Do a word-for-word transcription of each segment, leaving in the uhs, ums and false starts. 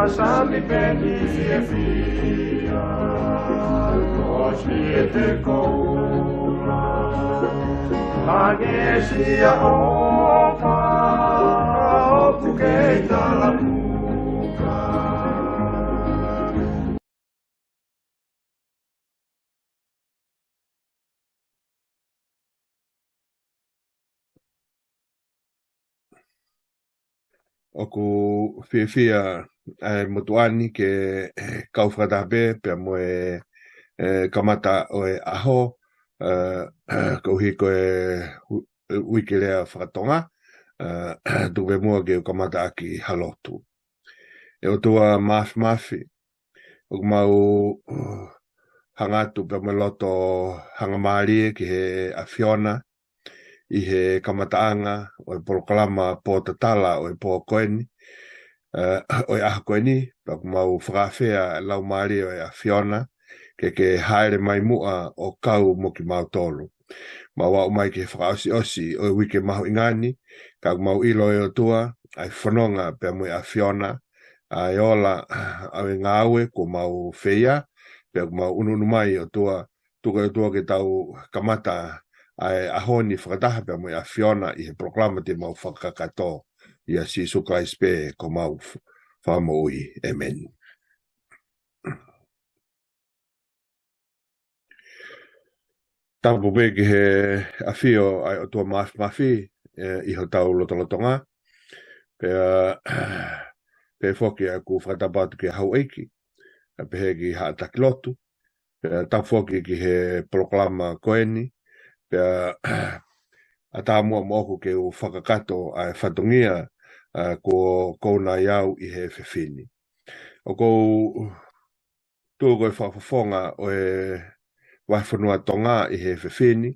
Sami peni fiefia, kosi e te koula, hangē sia ʻofa, ʻoku kei talamuka. ʻOku fiefia ʻa e motuʻa ni ke kau fakataha pē pea mo e, e, kamata ʻo e ʻaho, e, koeʻuhi ko e u-, uike lea fakatonga, e, tuku pē muʻa ke u kamata ʻaki ha lotu. ʻE ʻOtua Māfimafi, ʻoku mau, uh, hanga atu pea mo e loto hangamālie ki he ʻAfiona ʻi he kamataʻanga ʻo e polokalama pōtatala ʻo e pō ko eni, e, ʻo e ʻaho ko eni, pea ʻoku mau fakaafeʻi e Laumālie ʻo e ʻAfiona ke ke hāʻele mai muʻa ʻo kau mo kimautolu. Mau aʻu mai ki he fakaʻosiʻosi ʻo e uike mahuʻinga ni, ka ʻoku mau ʻilo ʻe ʻOtua ʻa e fononga pea mo e ʻAfiona, ʻa e ola, ʻa e ngāue kuo mau feia, pea ʻoku mau ʻunuʻunu mai ʻOtua, tuku ʻe ʻOtua ke tau kamata ʻa e ʻaho ni fakataha pea mo e ʻAfiona ʻi he polokalama te mau fakakakato, ʻia Sīsū Kalaisi pē ko homau f-, Fakamoʻui. ʻĒmeni. Tapu pē ki he ʻafio ʻa e ʻOtua Māfimafi, e, ʻi hotau lotolotonga. Pea, pea foki ʻoku fakatapu atu ki he houʻeiki, pea pehē ki haʻa taki lotu. Pea tapu foki ki he polokalama ko eni. Pea ʻatā muʻa moʻoku ke u fakakakato ʻa e fatongia, a, kuo kouna ai au ʻi he efiafi ni. ʻOku ou tuku ʻa e fakafofonga ʻo e vahefonua Tonga ʻi he efiafi ni,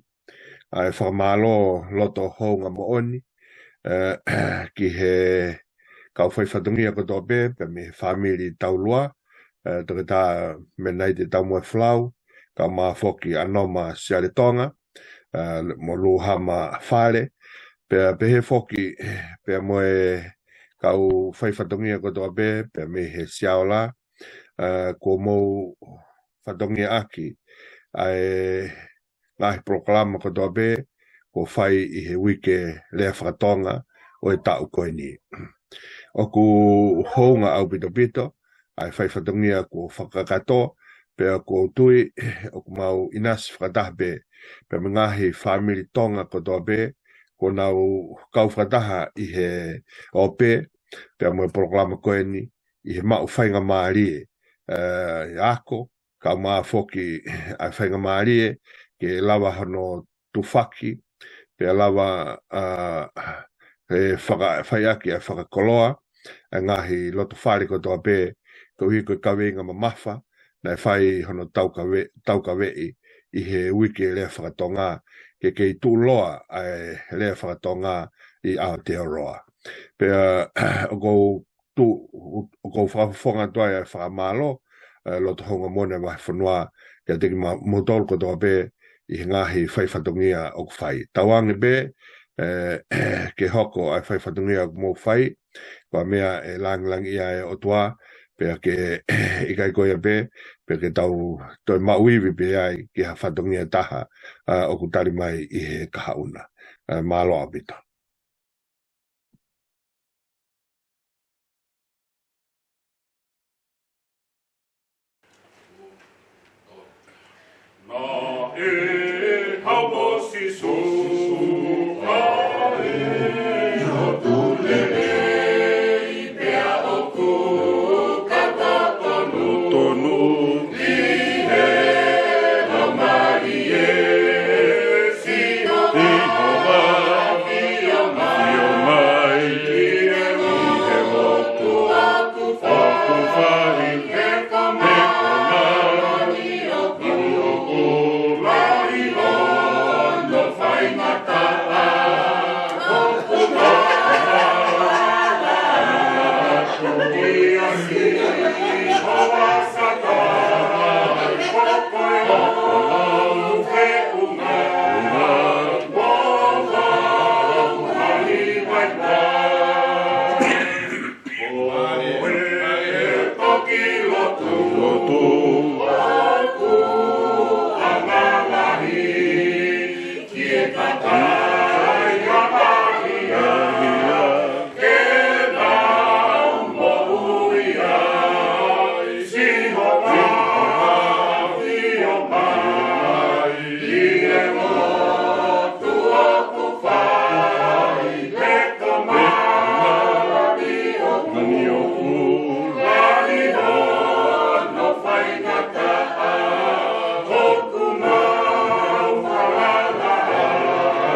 ʻa e fakamālō loto hounga moʻoni, e, ki he kau faifatongia kotoa pē, pea mei he fāmili Taulua, e, Toketā Menaite Taumuefolau, kae ʻumaʻā foki ʻa Noma Siale Tonga, e, mo Luhama Fale, pea pehē foki, pea mo e kau faifatongia kotoa pē, pea mei he Siaola, ʻa, kuo mou fatongia ʻaki ʻa e ngaahi polokalama kotoa pē kuo fai ʻi he uike lea fakatonga ʻo e taʻu ko eni. ʻOku hounga ʻaupitopito ʻa e faifatongia kuo fakakakato, pea ʻoku ou tui ʻoku mau ʻinasi fakataha pē, pea mo e ngaahi fāmili Tonga kotoa pē kuo nau kau fakataha ʻi he ope, pea mo e polokalama ko eni, ʻi he maʻu faingamālie, e, ako, kae ʻumaʻā foki ʻa e faingamālie ke lava hono tufaki, pea lava, a, e faka-, fai ʻaki ʻa e fakakoloa ʻa e ngaahi loto fale kotoa pē, koeʻuhi ko e kaveinga mamafa naʻe fai hono taukave-, taukaveʻi ʻi he uike lea fakatonga, ke kei tuʻuloa ʻa e lea fakatonga ʻi Aotearoa. Pea ʻoku ou tu-, ʻoku ou fakafofonga atu ai ʻa e fakamālō, e, loto hounga moʻoni ʻa e vahefonua, kiate kimoutolu kotoa pē ʻi he ngaahi faifatongia ʻoku fai. Tauange pē, e, ke hoko ʻa e faifatongia ʻoku mou fai, ko e meʻa ʻe langilangiʻia ai ʻa e ʻOtua, pea ke ʻikai ko ia pē, pea ke tau toe maʻu ivi pē ai ki ha fatongia ʻe taha, a, ʻoku tali mai ʻi he kahaʻu na. E, mālō ʻaupito. Naʻe haʻu ʻa Sīsū, ʻa e lotu lelei pea ʻoku kau totonu. Tonu. Ni ʻoku lahi hono faingataʻa, ʻoku mau falala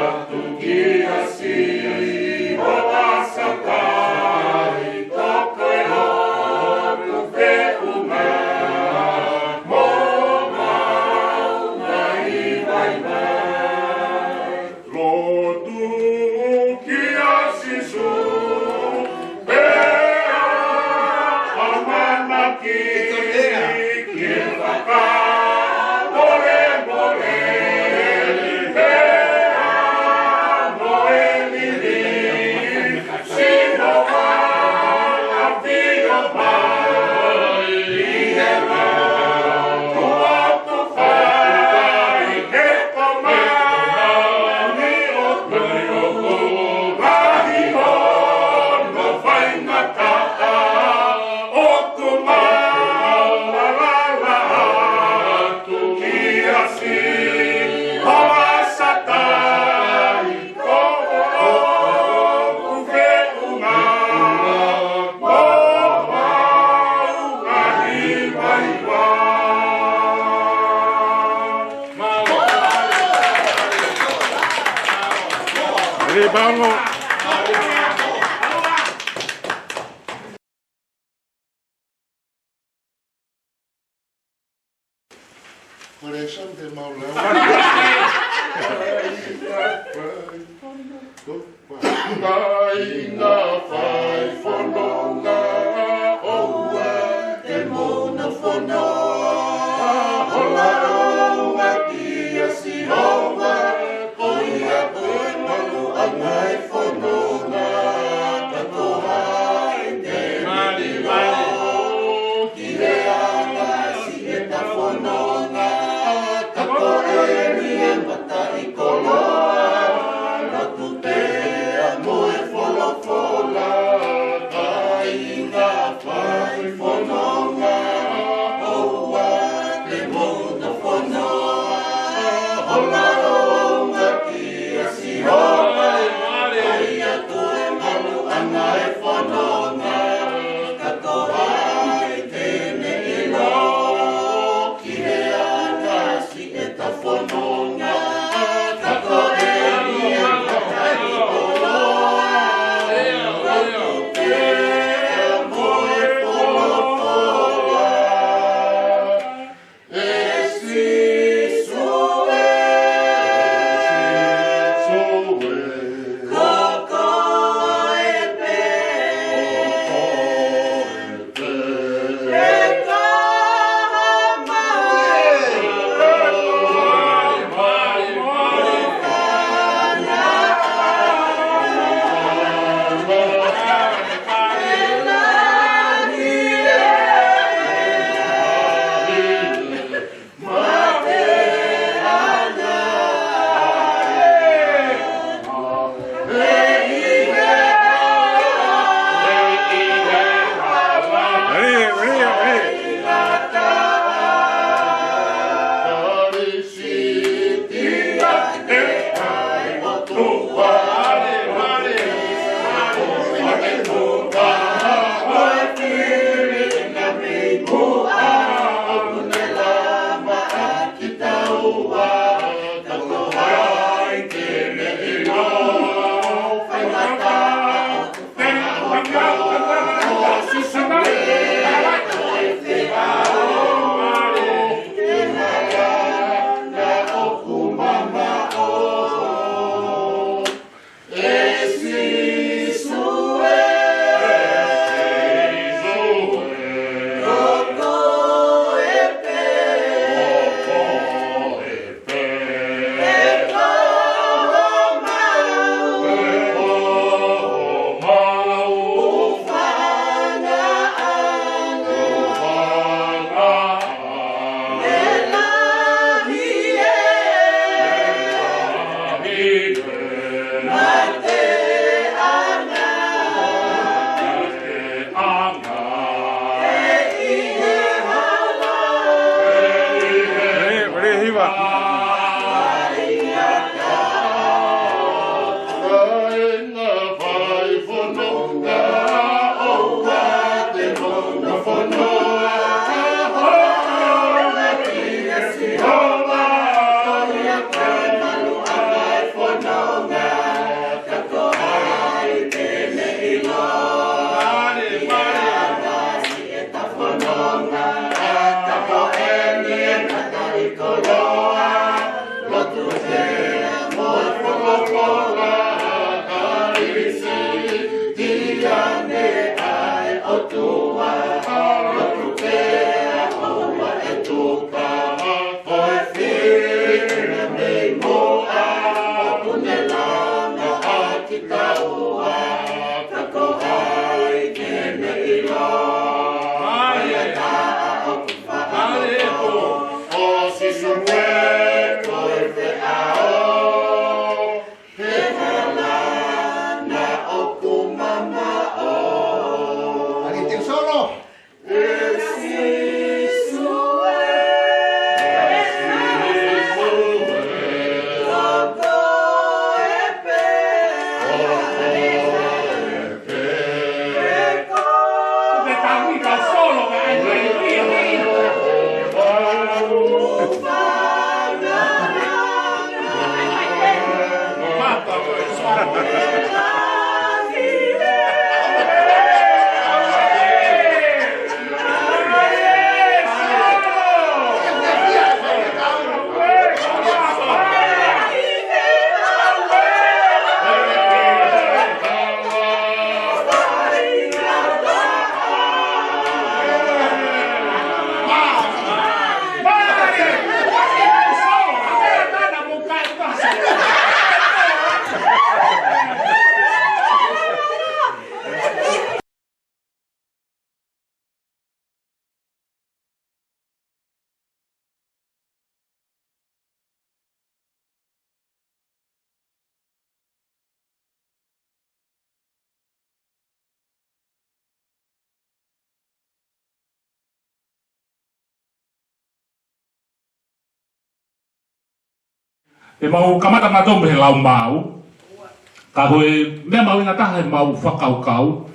atu kia Sihova Sakai, ko koe ʻoku feʻunga mo mau ngaahi vaivai. Lotu kia Sīsū, pea ʻamanaki ke fakamolemole, pea mo e lili. Sihova ʻafio mai ʻi he lotu ʻoku fai he komani ʻoku lahi hono faingataʻa, ʻoku mau falala atu kia Sihova Sakai, ko koe ʻoku feʻunga mo mau ngaahi vaivai. Ribango. Ko e lēsoni te mau lau. Kāinga fai fononga, ʻoua te mou nofo noa. Hola ʻo ngāue kia Sihova, ko ia ko e maluʻanga ʻo e fononga, ka ko hai te ne ʻilo ki he ʻaho ʻe siʻi ʻeta fononga, ka ko eni ʻe mataʻikoloa, lotu pea mo e folofola. Kāinga fai fononga, ʻoua te mou nofo noa. Hola ʻo ngāue kia Sihova, ko ia ko e maluʻanga ʻo e fononga, ka ko hai te ne ʻilo ki he ʻaho ʻe siʻi ʻeta fononga, ka ko eni ʻe mataʻikoloa, lotu pea mo e folofola. ʻE mau kamata mātou mei he lau maau. Ka ko e meʻa mahuʻinga taha ʻemau fakakaukau.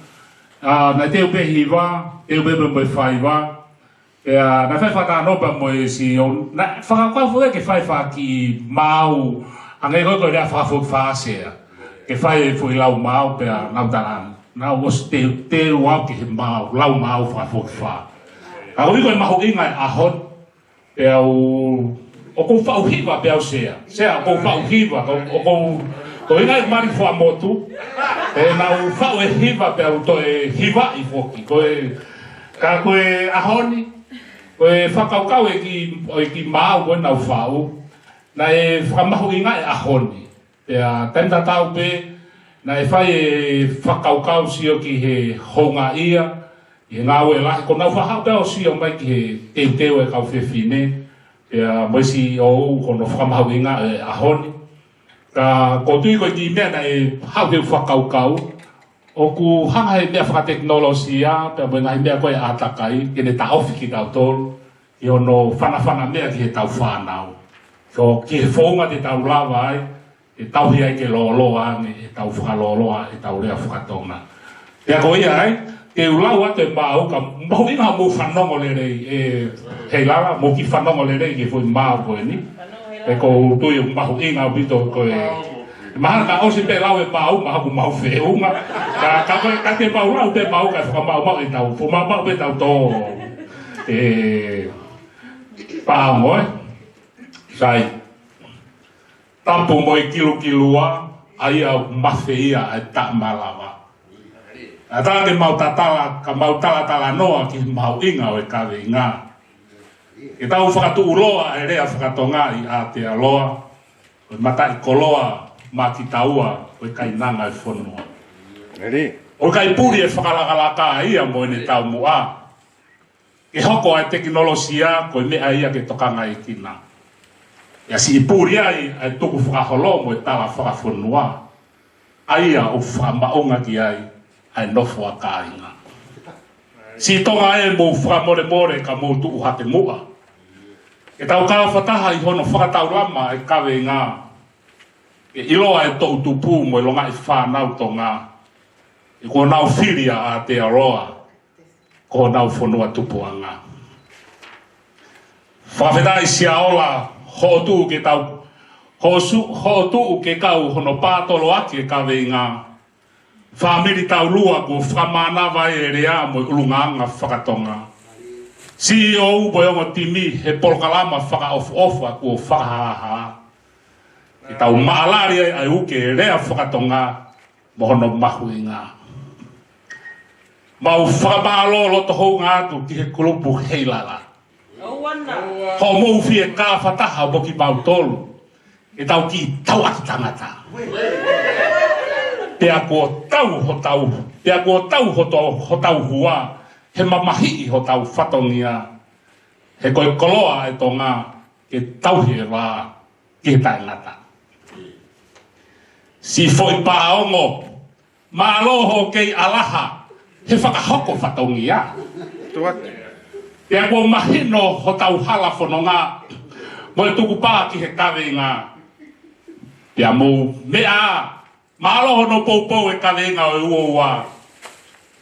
ʻA, naʻe teu pē hiva, teu pē pē mo e faiva. Pea, naʻe fai fakatalanoa pea mo e CEO. Naʻe fakakaukau foki ke fai faki maau. Hangē ko e ko e lea fakafokifā Sea. Ke fai e foʻi lau maau pea nau tala. Naʻa ku ʻosi teu, teu au ki he maau, lau maau fakafokifā. Ka ʻoku ʻi ai ko e mahuʻinga e ʻaho ni. Pea u, ʻoku ou faʻu hiva pea u Sea. Sea, ʻoku ou faʻu hiva, ʻoku, ʻoku ou, ko e ʻuhinga e mali fua motu. ʻE naʻa ku faʻu e hiva pea u toe hivaʻi foki. Ko e, ka ko e ʻaho ni, ko e fakakaukau e kiʻi, ʻo e kiʻi maau ko ē naʻa ku faʻu. Naʻe fakamahuʻinga e ʻaho ni. Pea taimi tatau pē, naʻe fai e fakakaukau sio ki he houngaʻia, ʻi he ngāue lahi, ko ʻenau faʻahaʻu pē ʻo sio mai ki he teuteu e kau fefine, pea mo e CEO, ko hono fakamahuʻinga e ʻaho ni. Ka ʻoku ou tui ko e kiʻi meʻa naʻe haʻu he fakakaukau, ʻoku hanga he meʻa fakatekinolosia, pea mo e ngaahi meʻa ko ē ʻātakai, ke ne taʻofi kitautolu, ʻi hono fanafana meʻa ki heʻetau fānau. Ko ki he founga te tau lava ai, ʻe tauhi ai ke lōloa ange, ʻetau fakalōloa, ʻetau lea fakatonga. Pea ko ia ai, te u lau atu e maau ka mahuʻinga mou fanongo lelei, ʻe, hei lala, mou kiʻi fanongo lelei ki he foʻi maau ko eni. ʻE ʻoku ou tui ʻoku mahuʻinga ʻaupito ko e. Mahalo ka ʻosi pē lau e maau, mahalo ʻoku mau feʻunga. Ka, ka ko e, ka te mau lau pē maau, ka fakamaʻumaʻu ʻetau, fakamaʻumaʻu pē ʻetau tō. ʻE, paongo, ē? Sai. Tapu mo e kilukilua, ʻa ia ʻoku mafeia ʻa e taʻemalava. ʻA ia ke mau tatala, ka mau talatalanoa ki he mahuʻinga ʻo e kaveinga. Ke tau fakatuʻuloa e lea fakatonga ʻi Aotearoa, ko e mataʻikoloa maʻa kitaua, ko e kainanga e fonua. ʻOku ʻikai puli e fakalakalaka ia mo ʻene taumuʻa. Ke hoko ʻa e tekinolosia ko e meʻa ia ke tokangaekina. ʻIo siʻi puli ai ʻa e tukufakaholo mo e tala fakafonua. ʻA ia ʻoku fakamaʻunga ki ai ʻa e nofo ʻa kāinga. Siʻi Tonga ē, mou fakamolemole ka mou tuʻu hake muʻa. Ke tau kau fakataha ʻi hono fakataulama e kaveinga. Ke ʻiloa e toʻutupu mo e longaʻi fānau Tonga. ʻE kuo nau fili ʻa Aotearoa. Ko honau fonua tupuʻanga. Fakafetaʻi Siaola, hoʻo tuʻu ke tau, hoʻo su-, hoʻo tuʻu ke kau hono pātoloaki e kaveinga. Fāmili taulua kuo fakamānava e lea mo e ʻulungaanga fakatonga. CEO mo e ongo timi he polokalama fakaʻofoʻofa kuo fakahāhā. Ke tau maʻalali ai ʻa e uke lea fakatonga mo hono mahuʻinga. Mau fakamālō loto hounga atu ki he kulupu Heilala. Hoʻomou fiekafa taha mo kimautolu ke tau kiʻi tauʻaki tangata. Pea kuo tau hotau, pea kuo tau hoto, hotau hua, he mamahiʻi hotau fatongia, he ko e koloa ʻa e Tonga ke tauhi e vā ki he taʻengata. Siʻi foʻi pāongo, mālō hoʻo kei ʻalaha he fakahoko fatongia. Pea kuo mahino hotau hala fononga mo e tukupā ki he kaveinga. Pea mou meʻa, mālō hono poupou e kaveinga ʻo e uaua.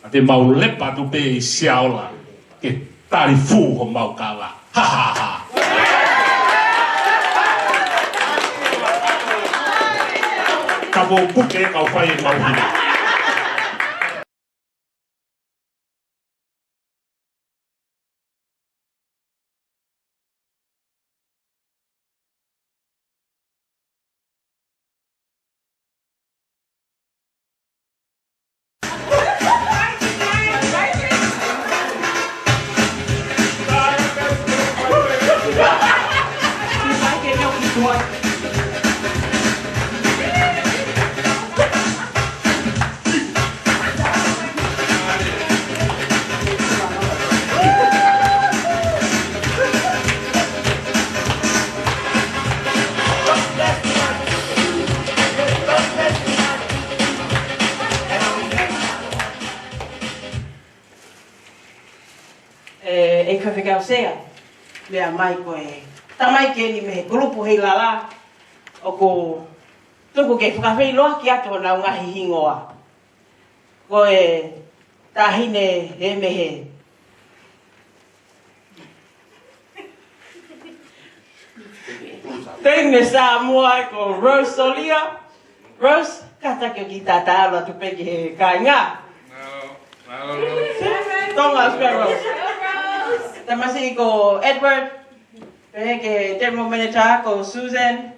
Ka te mau lepa atu pē ʻi Siaola ke tali fū homau kava. Ha, ha, ha. Ka mou puke kau fai e mau hina. ʻE, ʻe Faifekau Sea, meʻa mai ko e tamaiki eni mei he kulupu Heilala, ʻoku tuku ke fakafeʻiloaki atu honau ngaahi hingoa. Ko e taʻahine ē mei he teine Samoa ko Rose Solia. Rose, kātaki ʻo kiʻi tātā atu pē ki he kāinga. Tonga Sparrows. Tamasiʻi ko Edward, pehē ki he General Manager ko Susan,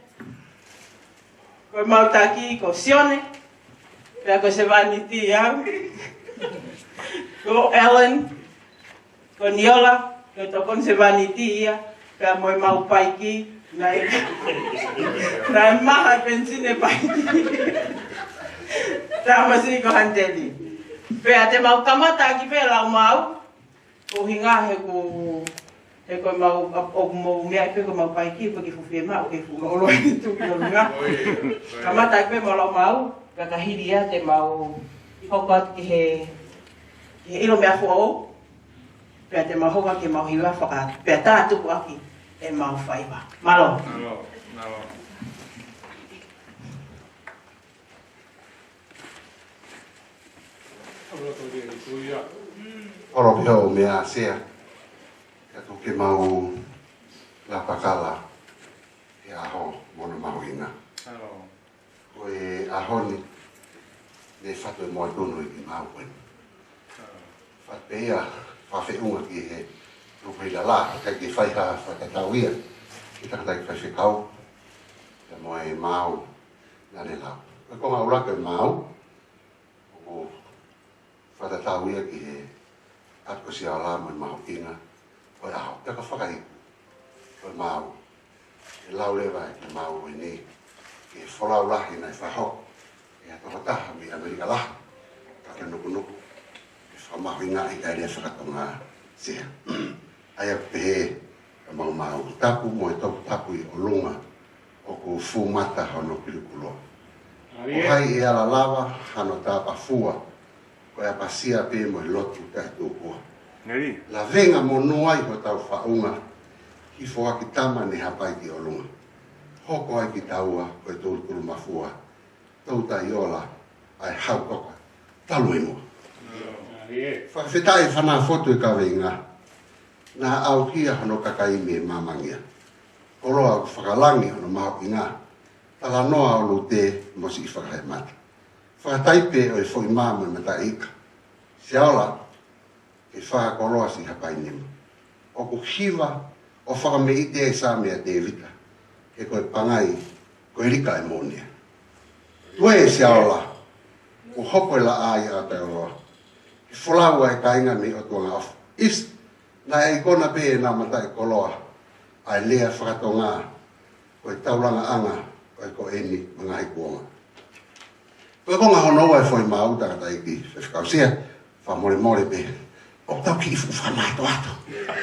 ko e mau taki ko Sione, pea ko Sevaniti au, ko Ellen, ko Niola, ko e tokoni Sevaniti ia, pea mo e mau paiki, naʻe, naʻe maha e penisini e paiki. Tamasiʻi ko Hanteli. Pea te mau kamata ʻaki pē lau mau, ko hinga he ko, he ko mau, ʻoku mau meʻa pē ko mau paiki, ko ke fufie mau, ke fuka olo i tu ki o hinga. Kamata ʻaki pē mau lau mau, ka ka hili ia te mau hoko atu ki he, ki he ʻilo meʻa foʻou, pea te mau hoko ki he mau hiva faka, pea tā tuku ʻaki e mau faiva. Mālō. Mālō, mālō. Olo ki hoʻo meʻa Sea, ka tuku ke mau lapa kala he ʻaho mo hono mahuʻinga. Ko e ʻaho ni, ne fatu e moa tunu ʻi he mau ko eni. Fatu pē ia, fakafeʻunga ki he kulupu Heilala, ka ke fai ha fakatatau ia ki he tangataʻeiki faifekau, pea mo e mau naʻa ne lau. Ko e konga ʻuluaki e mau, ʻoku fakatatau ia ki he ʻapi ko Siaola mo e mahuʻinga ʻo e ʻaho. Pea ka fakaiku, ko e mau, ʻe lau leva ʻe he mau ko eni ki he folau lahi naʻe fakahoko ʻe ha tokotaha mei ʻAmelika lahi, ka ke nukunuku ke fakamahuʻingaʻi ʻa e lea faka-Tonga Sea. ʻA ia ʻoku pehē ʻe he mau mau: Tapu mo e toputapu ʻi ʻolunga, ʻoku fumata hono pilukuloa. Ko hai ʻe ala lava hano tāpafua, ko e ʻapasia pē mo e lotu taʻetupua. Lavenga monū ai hotau faʻunga, hifo ʻaki tama ne hapai ki ʻolunga. Hoko ai kitaua ko e tulutulu mafua, toutai ola ʻa e hau koka talu e moa. Fakafetaʻi e fana fotu e kaveinga, naʻa ʻauhia hono kakai mei māmangia. Koloa ʻoku fakalangi hono mahuʻinga, talanoa ʻo Lute mo siʻi Fakahemata. Fakataipe ʻo e foʻi mā mo e mataʻi ika. Siaola, ke fakakoloa siʻi Hapainima. ʻOku hiva ʻo fakameʻite ai Same ʻa Tevita, he ko e pangai ko e lika e moʻonia. Tuē Siaola, kuo hoko e laʻā ʻi Aotearoa, folau ʻa e kāinga mei ʻOtu Angaʻofa. ʻIsi, naʻe ʻi kona pē ʻenau mataʻikoloa ʻa e lea fakatonga, ko e taulanga ʻanga ʻo e ko eni mo e ngaahi kuonga. Ko e konga hono ua ʻe Foʻi Mau, tangataʻeiki Faifekau Sea, fakamolemole pē. ʻOku tau kiʻi fuʻu fakamātoato.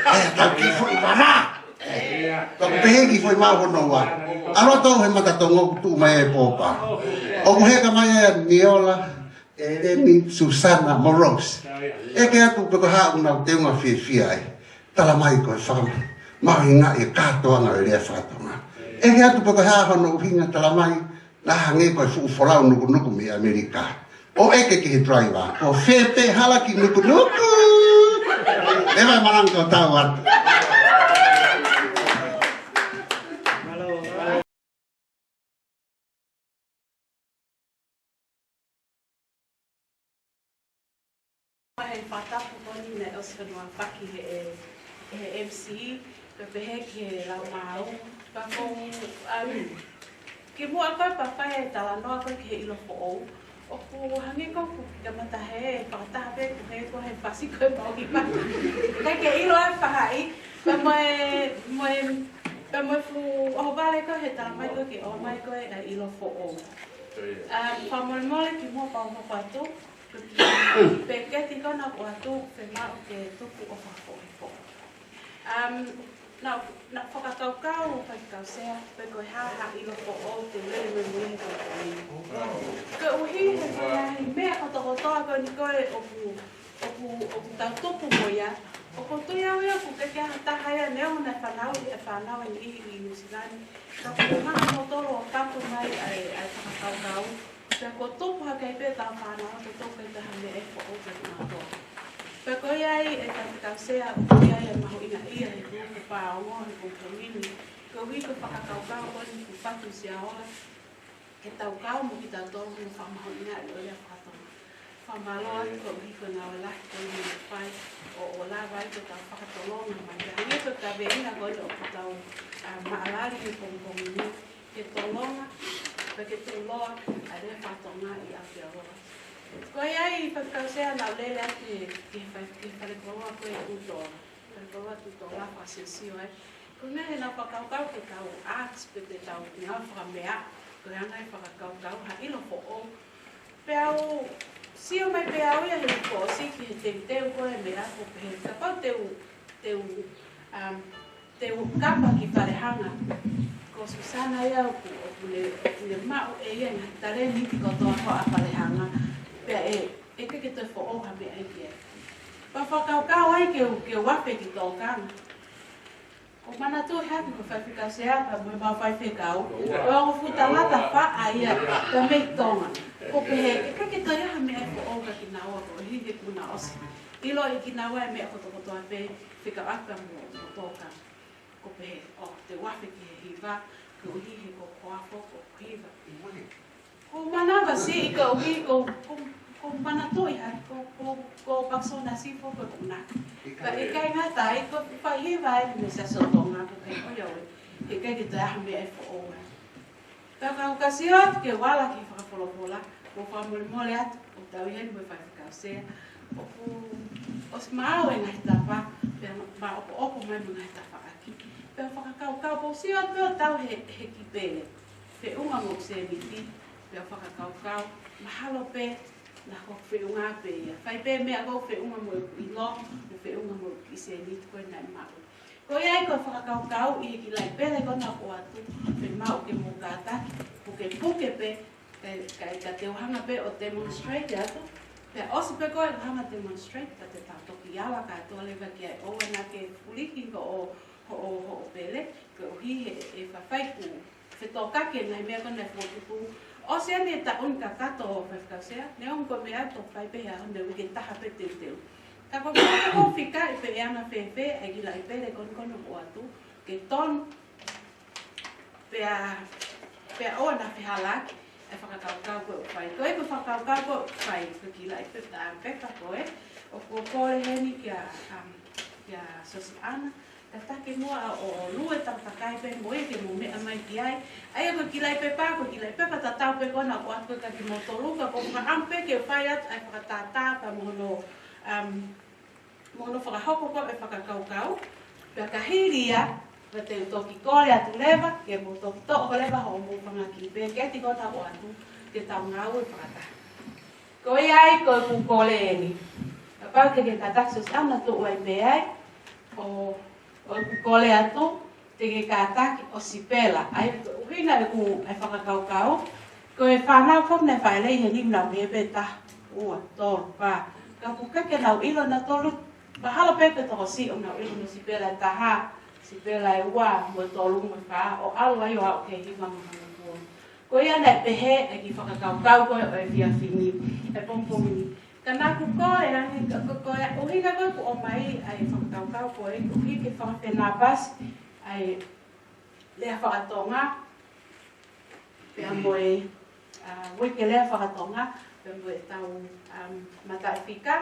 ʻAi, tau kiʻi fuʻu vavā. Tau pehē ki Foʻi Mau hono ua. ʻAlu atu he matatongo ʻoku tuʻu mai e pōpā. ʻOku heka mai ʻa Niola, ʻEleni, Susana mo Rose. ʻEke atu pe ko e hā ʻoku nau teunga fiefia ai. Tala mai ko e fakamahuʻingaʻi e kātoanga ʻo e lea fakatonga. ʻEke atu pe ko e hā hono ʻuhinga, tala mai naʻa hangē ko e fuʻu folau nukunuku mei ʻAmelika. ʻO ʻeke ki he driver, ko fē pē hala ki Nukunuku? ʻE mai malanga ko tau atu. He fakatapu ko eni naʻe ʻosi hono ʻaofaki he, he M C, pea pehē ki he lau maau, pea ko, um, kimuʻa ko ē pea fai e talanoa ko ē ki he ʻilo foʻou, ʻoku hangē ko ē ʻoku kamata he fakataha pē ko ē ko e fasi ko ē mau ki pata. Kae ke ʻilo ʻa e faʻahi, pea mo e, mo e, pea mo e fuʻu ʻohovale ko ē he tala mai ko ē ke ʻomai ko ē ʻa e ʻilo foʻou. Um, fakamolemole kimuʻa pea u hoko atu, ko e kiʻi peketi ko ena ʻoku ʻoatu, fiemaʻu ke tuku ʻo fakafoʻou. Um, naʻa, naʻa ku fakakaukau, Faifekau Sea, pe ko e hā ha ʻilo foʻou te u lele mai mo ia he kakai. Koeʻuhi he ngaahi meʻa kotokotoa ko eni ko ē ʻoku, ʻoku, ʻoku tau tupu mo ia, ʻoku ou tui au ia ʻoku ʻikai ke ʻi ai ha taha ia neongo naʻe fanauʻi e fānau ʻe niʻihi ʻi Nuʻusila ni, ka ʻoku ou hanga ʻe kimoutolu ʻo fatu mai ʻa e, ʻa e fakakaukau. Pea kuo tupu hake ai pē ʻetau fānau, ʻoku tau kai taha meʻa ʻe foʻou pē kinautolu. Pea ko ia ai ʻe Faifekau Sea, ʻoku ʻi ai e mahuʻingaʻia he kupu paongo he kupu mini. Koeʻuhi ko e fakakaukau ko eni kuo fatu Siaola, ke tau kau mo kitautolu mo fakamahuʻingaʻi ʻo ia fakatonga. Fakamālō atu koeʻuhi ko e ngāue lahi ko eni naʻe fai ʻo, ʻo lava ai ke tau fakatolonga mai. Ka hangē ko e kaveinga ko eni ʻoku tau, ā, maʻalali he pongipongi ni, ke tolonga, pea ke tuʻuloa ʻa e lea fakatonga ʻi Aotearoa. Ko ia ai Faifekau Sea naʻa ku lele atu ki he, ki he fai-, ki he falekoloa ko ē ʻi Tutola. Falekoloa Tutola fakasiosio ai. Ko e meʻa he naʻa ku fakakaukau ke tau ask pe te tau ngāue fakameʻa, ko e anga e fakakaukau ha ʻilo foʻou. Pea u sio mai pē au ia he kuo ʻosi ki he teuteu ko ē meʻa ko pehē. Kapau te u, te u, um, te u kapa ki Falehanga. Ko Susana ia ʻoku, ʻoku ne, ʻoku ne maʻu ʻe ia ngaahi talēniti kotoa ko ē ʻa Falehanga. Pea ʻe, ʻe ʻikai ke toe foʻou ha meʻa ia ki ai. Pea fakakaukau ai ke u, ke u afe ki Tokanga. Ko e manatu hake ko e Faifekau Sea pea mo e mau faifekau. Ko e ongo fuʻu tangata faʻa ia, pea mei Tonga. Ko pehē, ʻe ʻikai ke toe ʻi ai ha meʻa ʻe foʻou kia kinaua koeʻuhi he kuo nau ʻosi ʻiloʻi kinaua e meʻa kotokotoa pē fekauʻaki mo, mo Tokanga. Ko pehē, ʻo, te u afe ki he hiva, koeʻuhi he ko hoku hoa foki ko e hiva. Ko e manava siʻi koeʻuhi, ko, ko, ko e manatuʻi hake, ko, ko, ko Pakisona siʻi foki ko e kuna. Ka ʻikai ngata ai, ko e fai hiva eni mei Siasi ʻo Tonga, ko e kai ʻo ia ʻoe, he ʻikai ke toe ʻi ai ha meʻa ʻe foʻou ai. Ka ka u ka sio atu ke u ala ki he fakafolofola, ʻoku ou fakamolemole atu, ʻoku tau ʻi heni mo e Faifekau Sea, ʻoku ʻosi maau e ngaahi tapa, pea maʻopoʻopo mai mo e ngaahi tafaʻaki. Pea u fakakaukau, pea u sio atu ʻo tau he, he kiʻi pele, feʻunga mo e sēniti, pea u fakakaukau, mahalo pē, naʻa ko e feʻunga pē ia. Fai pē meʻa ko e feʻunga mo e ʻilo, mo e feʻunga mo e kiʻi sēniti ko ē naʻe maʻu. Ko ia ai ko e fakakaukau ʻi he kiʻi laʻi pele ko ena ʻoku ʻoatu, fiemaʻu ke mou kātaki, pukepuke pē, kae, kae, ka te u hanga pē ʻo demonstrate atu, pea ʻosi pē ko ē ʻeku hanga demonstrate, ka te tau toki ala kātoa leva ki ai, ʻoua naʻa ke fuliki hoʻo, hoʻo, hoʻo pele, koeʻuhi he, ʻe fafai kuo fetokaki e ngaahi meʻa ko ena ʻoku tupu. ʻOsi eni e taʻu ni kakato Faifekau Sea, neongo ko e meʻa ʻoku fai pē he ʻaho ni he uike ʻe taha pē teuteu. Ka ko e meʻa ko ē ʻoku fikaʻi pē ʻe anga fēfē ʻa e kiʻi laʻi pele ko ena ʻoku ʻoatu, ke tonu, pea, pea ʻoua naʻa fehālaaki e fakakaukau ko ē ʻoku fai. Ko e, ko e fakakaukau ko ē ʻoku fai, ko e kiʻi laʻi pe-, ā, pepa ko ē, ʻoku ou kole heni kia, um, kia Sosiana, kātaki muʻa ʻo, ʻo lue tau kakai pē mo ia ke mou meʻa mai ki ai. ʻA ia ko e kiʻi laʻi pepa, ko e kiʻi laʻi pepa tatau pē ko ena ʻoku ʻoatu kia kimoutolu, ka ʻoku ou fakaʻamu pē ke fai atu ʻa e fakatātā pea mo hono, Um, mo hono fakahoko ko ē e fakakaukau, pea ka hili ia, pea te u toki kole atu leva, ke mou toki toʻo ko ē leva hoʻomou fanga kiʻi peketi ko ē ʻoku tau ʻoatu, ke tau ngāue fakataha. Ko ia ai ko ʻeku kole eni. Kapau te ke kātaki Siosiʻana, tuʻu ai pē ai, ʻo, ʻo ʻeku kole atu, te ke kātaki ʻo sipela. ʻA ia ko e ʻuhinga ʻeku ʻai fakakaukau, ko e fānau foki naʻe fāʻeleʻi heni naʻa nau pehē pē taha, ua, tolu, fā. Ka ʻoku ʻikai ke nau ʻilo nautolu, mahalo pē ko e tokosiʻi ʻoku nau ʻilo hono sipela e taha, sipela e ua, mo e tolu, mo e fā, ʻo ʻalu ai ʻo aʻu ki he hiva mo hono tolu. Ko ia naʻe pehē e kiʻi fakakaukau ko ē ʻo e efiafi ni, e pongipongi ni. Ka naʻa ku kole ange, ka ko, ko e ʻuhinga ko ē ʻeku ʻomai ʻa e fakakaukau ko ē, koeʻuhi ke fakafenāpasi ʻa e lea fakatonga, pea mo e, a, uike lea fakatonga, pea mo ʻetau, um, mataʻifika.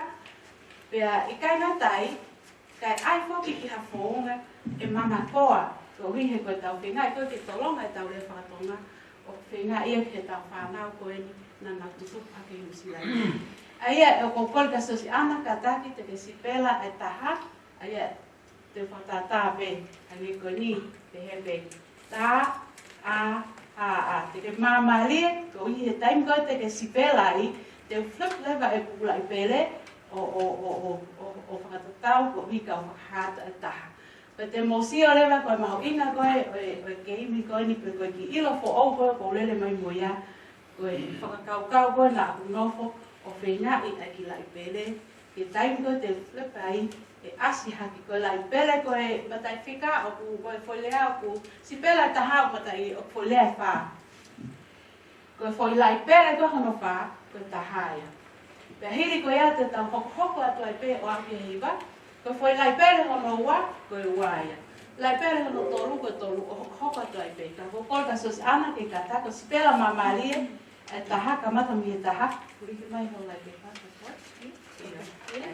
Pea ʻikai ngata ai, kae ʻai foki ki ha founga ʻe manakoa, koeʻuhi he ko ʻetau feinga, ʻe ko ē ke tolonga ʻetau lea fakatonga, ʻoku feinga ia ki heʻetau fānau ko eni naʻa nau tutupu hake ʻi Nuʻusila. ʻA ia, ʻoku ou kole kia Siosiʻana, kātaki te ke sipela e taha, ʻa ia, te u fakatātā pē, hangē ko eni, pehē pē. Ta, a, a, a. Te ke māmālie, koeʻuhi he taimi ko ē te ke sipela ai, te u flip leva ʻeku laʻi pele, ʻo, ʻo, ʻo fakatatau, koeʻuhi ka u fakahā atu e taha. Pea te mou sio leva ko e mahuʻinga ko ē ʻo e, ʻo e keimi ko eni pe ko e kiʻi ʻilo foʻou ko ē ʻoku ou lele mai mo ia, ko e fakakaukau ko ē naʻa ku nofo ʻo feingaʻi ʻa e kiʻi laʻi pele, he taimi ko ē te u flip ai, ʻe ʻasi hake ko e laʻi pele ko e mataʻifika, ʻoku, ko e foʻi lea ʻoku sipela e taha ʻoku mataʻi, ʻoku foʻi lea e fā. Ko e foʻi laʻi pele ko ē hono fā, ko e taha ia. Pea hili ko ia te tau hokohoko atu ai pē ʻo aʻu ki he hiva, ko e foʻi laʻi pele hono ua, ko e ua ia. Laʻi pele hono tolu, ko e tolu, ʻo hokohoko atu ai pē. Ka ʻoku ou kole kia Siosiʻana ke kātaki ʻo sipela māmālie e taha, kamata mei he taha. Hili mai hoʻo laʻi pele fā, ko e fā. ʻIo. ʻIo.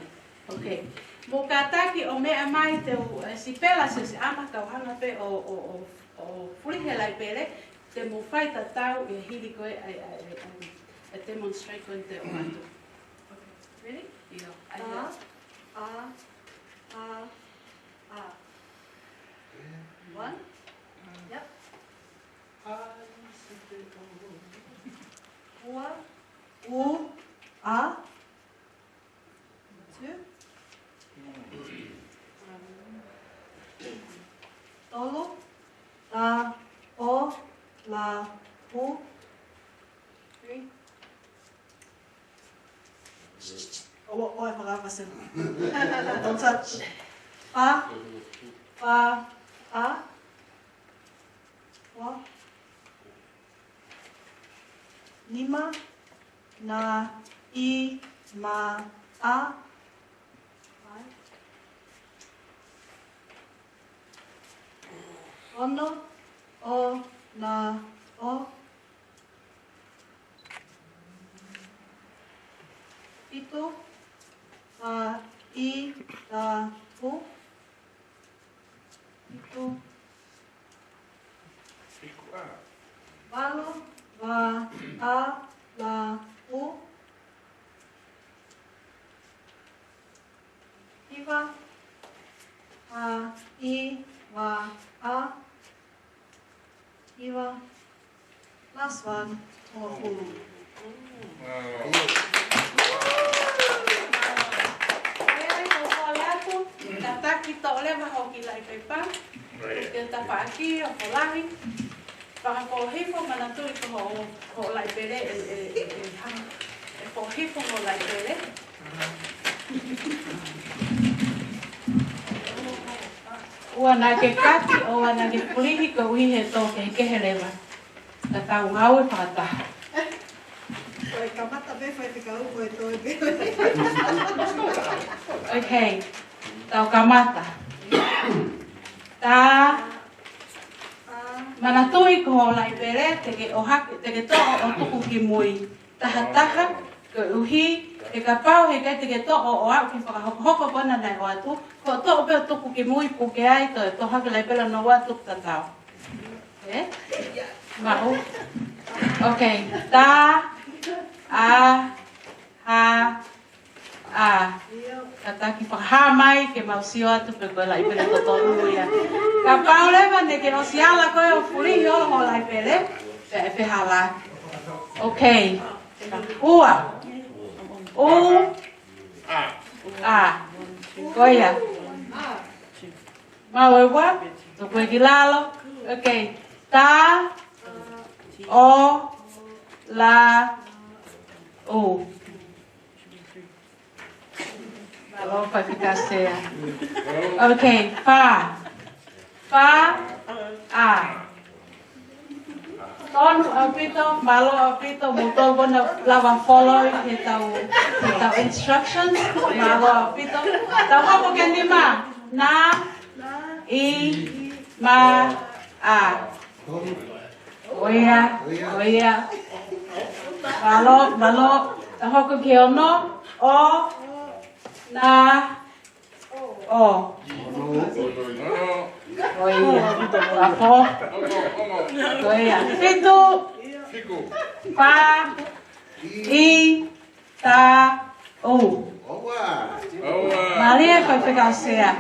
Okay. Mou kātaki ʻo meʻa mai te u, e, sipela Siosiʻana, kau hanga pē ʻo, ʻo, ʻo, ʻo fulihi e laʻi pele, te mou fai tatau ʻi he hili ko ē ʻa e, ʻa e, ʻa e, ʻa e demonstrate ko ē te u ʻoatu. Okay. Ready? ʻIo. ʻA, a, a, a. One. Yep. Ua, u, a. Two. Tolu, ta, o, la, u. Three. ʻO, ʻo, ʻo, e fakafasena. Don't touch. Fā, fā, a. Ua. Nima, na, i, ma, a. Five. Ono, o, na, o. Fitu, a, i, ta, u. Fitu. Valu, va, a, la, u. Hiva, a, i, va, a. Hiva. Last one. Hongofulu. Kātaki toʻo leva hoʻo kiʻi laʻi pepa. Ke tafaʻaki ʻo folahi. Fakafōhifo, manatuʻi ko hoʻo, hoʻo laʻi pele ʻe, ʻe, ʻe, ʻe hanga ʻe fōhifo hoʻo laʻi pele. ʻOua naʻa ke kati, ʻoua naʻa ke fulihi koeʻuhi he tō kehekehe leva. Ka tau ngāue fakataha. Ko e kamata pē faifekau ko e toe pē. Okay. Tau kamata. Ta. Manatuʻi ko hoʻo laʻi pele, te ke ʻohake, te ke toʻo ʻo tuku ki mui. Taha taha, koeʻuhi, he kapau he ʻikai te ke toʻo ʻo aʻu ki he fakahokohoko ko ena naʻe ʻoatu, ko e toʻo pē ʻo tuku ki mui puke ai, toe toʻo hake laʻi pele hono ua tuku tatau. Ē? Maʻu. Okay, ta, a, ha, ʻA, kātaki fakahā mai ke mau sio atu pe ko e laʻi pele totonu ia. Kapau leva naʻá ke ʻosi ala koe ʻo fulihi holo ho laʻi pele, pea ʻe fehālaaki. Okay. Ua. U. A. Ko ia. Mau e ua. Tuku ki lalo. Okay. Ta. O. La. U. Mālō Faifekau Sea. Okay, fā. Fā, A. Tonu ʻaupito, mālō ʻaupito, mou tau kona lava follow ʻi heʻetau, heʻetau instructions, mālō ʻaupito. Tau hoko ki he nima, na, i, ma, a. Ko ia, ko ia. Mālō, mālō. Tau hoko ki he ono, o, na, o. Ko ia. Apo. Ko ia. Fitu. Fā. I. Ta. U. Mālie Faifekau Sea.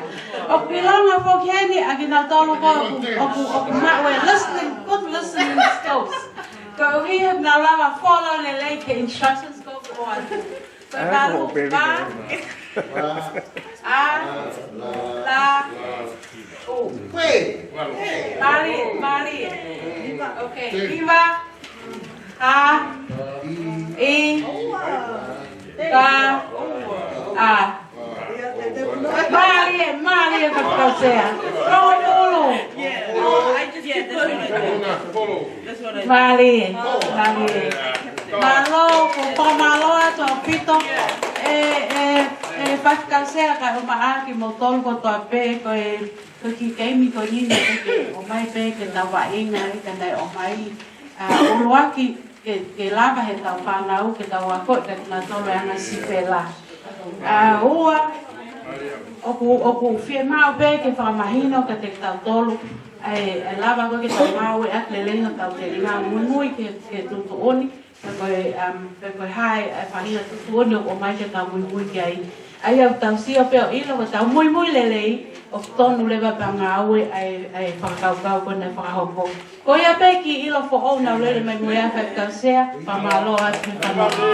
ʻOku ʻilonga foki heni ʻa kinautolu ko ē ʻoku, ʻoku, ʻoku maʻu e listening, good listening skills. Koeʻuhi he nau lava follow lelei ki he instructions ko ē ʻoku ʻoatu. Ko e valu, fā, a, la, u. Mālie, mālie. Okay, hiva. A, i, ta, a. Mālie, mālie Faifekau Sea. Rongo pulu. Mālie, mālie. Mālō, ʻoku ou fakamālō atu ʻaupito. ʻE, ʻe, ʻe Faifekau Sea kae ʻumaʻā kimoutolu kotoa pē, ko e Ko e kiʻi keimi ko eni naʻe ʻomai pē ke tau vaʻinga ai, ka naʻe ʻomai, ʻa, ʻuluaki ke, ke lava heʻetau fānau, ke tau akoʻi kiate kinautolu e anga sipela. ʻA, ua, ʻoku, ʻoku fiemaʻu pē ke fakamahino kiate kitautolu, ʻa e, ʻa e lava ko ē ke tau ngāueʻaki lelei hotau telinga, muimui ki he, ki he tuʻutuʻuni, pe ko e, um, pe ko e hā e faʻahinga tuʻutuʻuni ʻoku ʻomai ke tau muimui ki ai. ʻA ia ʻoku tau sio pē ʻo ʻilo, ko ʻetau muimui lelei, ʻoku tonu leva pea ngāue ʻa e, ʻa e fakakaukau ko ē naʻe fakahoko. Ko ia pē kiʻi ʻilo foʻou naʻá ku lele mai mo ia Faifekau Sea, fakamālō atu he fanongo.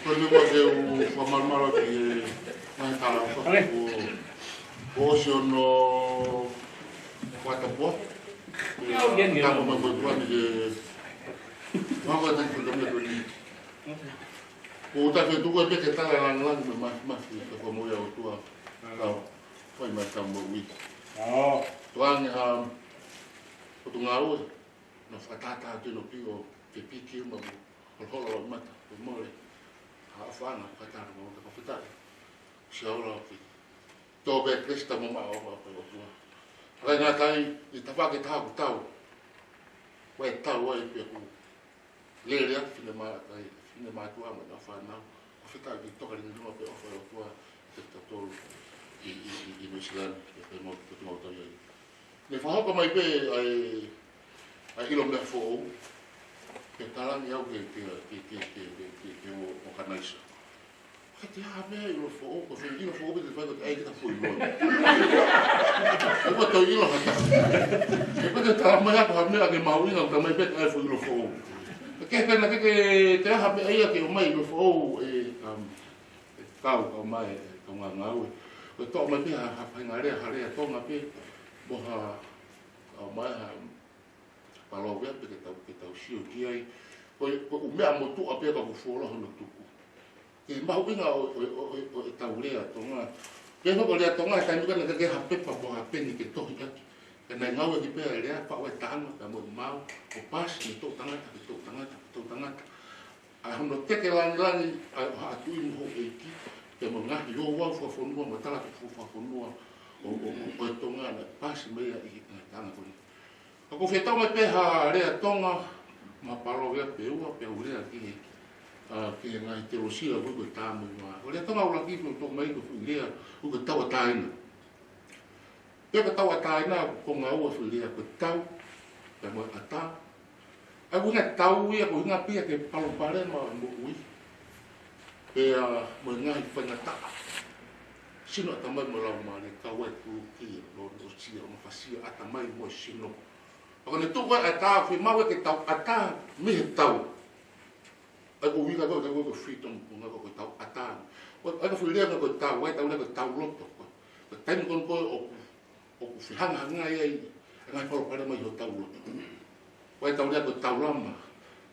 Ko eni kuo ke u fakamalumalu ki he ngaahi tala ko ē kuo, kuo ʻosi hono fakatapu. Ia, ʻo ke ni, tapa mai ko ē kuo ni ke, ma ko ē te ke tami ko eni. Ko ʻetau fetuku pē ke tala langilangi mo e māfimafi, ke fakamoʻui ʻa e ʻOtua. Tau fai mai tau moʻui. ʻO. Tuʻunga ha, ko ʻetau ngāue, naʻe fakatātā atu ʻi loto pē ʻo fepiki mo holoholo loʻimata, ko e mole. Ha ʻofaʻanga, fakatātā mo holoholo loʻimata, fakafetaʻi. Siʻi ʻOtua ʻoku tō pē kelesi taʻengata ʻa e ʻOtua. Kae ngata ai, ʻi he tafaʻaki ʻe taha ʻoku tau. Ko e tau ai pē ʻoku lele ʻa e finemātuʻa, ʻa e finemātuʻa mo ʻena fānau. Ko e fetaʻi ki he tokanga liliu mo e ʻofa ʻa e ʻOtua kiate kitautolu ʻi, ʻi, ʻi, ʻi Nuʻu Sila ni, ʻi he pē mo e tuʻunga ʻoku tau ʻi ai. Ne fakahoko mai pē ʻa e, ʻa e ʻilo meʻa foʻou. Ke talangi au ke, ke, ke, ke, ke, ke, ke, ke ʻo, ʻo kanaisa. Ke te ha meʻa ʻilo foʻou, ko e fē ʻilo foʻou pē te fai ko e ʻai ke ta foʻi loa. ʻOku toe ʻilo ha taha. Ke pē te tala mai ʻa e ko ha meʻa ke mahuʻinga, ʻoku tala mai pē ʻa e foʻi ʻilo foʻou. Ke pena ke, ke, ke ha meʻa ia ke ʻomai ʻilo foʻou, ʻe, um, ʻe kau, kau mai, ʻe kau ngāngāue. Ko e toʻo mai pē ha, ha faʻahinga lea, ha lea Tonga pē, mo ha, kau mai ha, Paloveape ke tau, ke tau sio ki ai. Ko e, ko e ʻū meʻa motuʻa pē ka ʻoku fuoloa hono tuku. Ke mahuʻinga ʻo, ʻo, ʻo, ʻo, ʻo ʻetau lea Tonga. Pea ko e lea Tonga, taimi ko ē naʻe ʻikai ke ha pepa mo ha peni ke tohi ʻaki. Ka naʻe ngāueʻaki pē ʻa e lea, faʻu e taʻanga, pea mo e maau, ʻo pasi mei he toʻutangata ki he toʻutangata, ki he toʻutangata. ʻA hono teke langilangi ʻa e ʻOhoʻa Tuʻi mo Houʻeiki, pea mo e ngaahi ouau fakafonua, mo e talatupuʻu fakafonua ʻo, ʻo, ʻo, ʻo e Tonga naʻe pasi mei ai ʻi he ngaahi taʻanga ko eni. Ka ʻoku ou fie toʻo mai pē ha lea Tonga, mo ha paloveape ʻe ua, pea u lea ki he, ʻa, ki he ngaahi teolosia ʻoku ui ko e Tāmoʻimoa. Ko e lea Tonga ʻuluaki ʻoku ou toʻo mai ko e foʻi lea ʻoku ui ko e Tauʻatāina. Pea ko e tauʻatāina, ko e konga ua e foʻi lea ko e tau, pea mo e ʻatā. ʻA ia ko e tau ia ko e ʻuhinga pē ia ki he palopalema ʻo e moʻui. Pea mo e ngaahi faingataʻa. Sino, ʻatamai mo e laumālie, kau ai e tuluki, ʻo, ʻo sia, ʻo mafasia, ʻatamai mo e sino. Pea ko ʻene tuʻu ko ē e ʻatā, fiemaʻu ia ke tau ʻatā mei he tau. ʻA ia ko e ʻuhinga ko ē, ko e freedom, ko e ʻuhinga ko ē ko e tauʻatāina. ʻA ia ko e foʻi lea ko ē ko e tau, ʻa ia tau lea ko e tau loto. Ko e taimi ko ē ʻoku, ʻoku fehangahangai ai e ngaahi palopalema ʻi hotau loto. ʻA ia tau lea ko e tau lama.